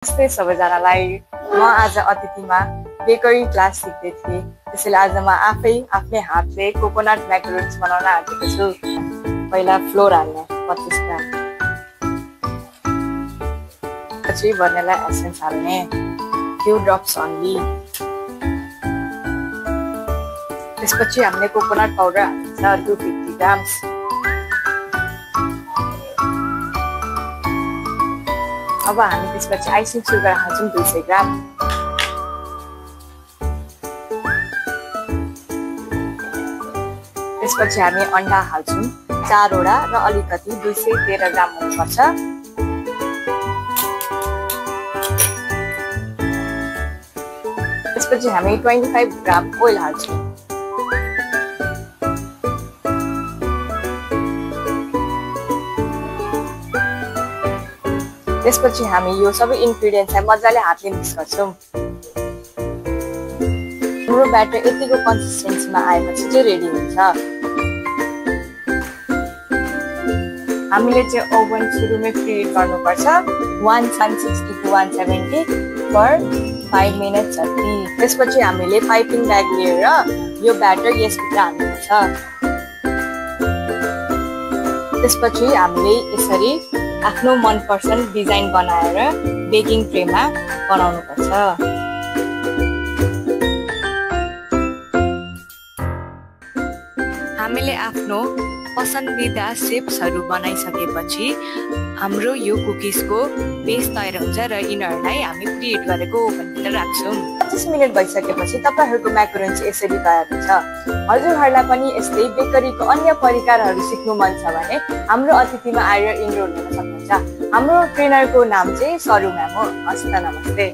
नमस्ते सबैजनालाई। म आज अतिथिमा बेकरी क्लास सिक्दै थिएँ, त्यसैले आज म आफ्नै हातले कोकोनट म्याकरोन्स बनाउन आँटेको छु। पहिला फ्लोर हाल्ने 25 ग्राम, पछि भनिला एसेन्स हाल्ने फ्यू ड्रप्स ओन्ली। त्यसपछि हामीले कोकोनट पाउडर हाल्छ 250 ग्राम्स। अब हामी त्यसपछि आइसिङ सुगर हाल्छौँ 200 ग्राम। त्यसपछि हामी अन्डा हाल्छौँ 4 वटा र अलिकति 213 ग्राम हुनुपर्छ। त्यसपछि हामी 25 ग्राम ओइल हाल्छौँ। त्यसपछि हामी यो सबै इन्ग्रेडियन्ट्सलाई मजाले हातले मिक्स गर्छौँ। हाम्रो ब्याटर यतिको कन्सिस्टेन्सीमा आएपछि चाहिँ रेडी हुन्छ। हामीले चाहिँ ओभन सुरुमै प्रिहिट गर्नुपर्छ 160 to 170 for 5 मिनट जति। त्यसपछि हामीले पाइपिङ ब्याग लिएर यो ब्याटर यसभित्र हाल्नुपर्छ। त्यसपछि हामीले यसरी आफ्नो मनपसन्द डिजाइन बनाएर बेकिङ ट्रेमा बनाउनु पर्छ। हामीले आफ्नो पसन्दिदा शेप्सहरू बनाइसकेपछि हाम्रो यो कुकिजको बेस तयार हुन्छ र यिनीहरूलाई हामी प्रिहिट गरेको ओभनभित्र राख्छौँ। 25 मिनट भइसकेपछि तपाईहरूको म्याकरोन्स यसरी तयार हुन्छ। हजुरहरूलाई पनि यस्तै बेकरीको अन्य परिकारहरू सिक्नु मन छ भने हाम्रो अतिथिमा आएर इनरोल हुन सक्नुहुन्छ। हाम्रो ट्रेनरको नाम चाहिँ सरु म्याम हो। हस्त नमस्ते।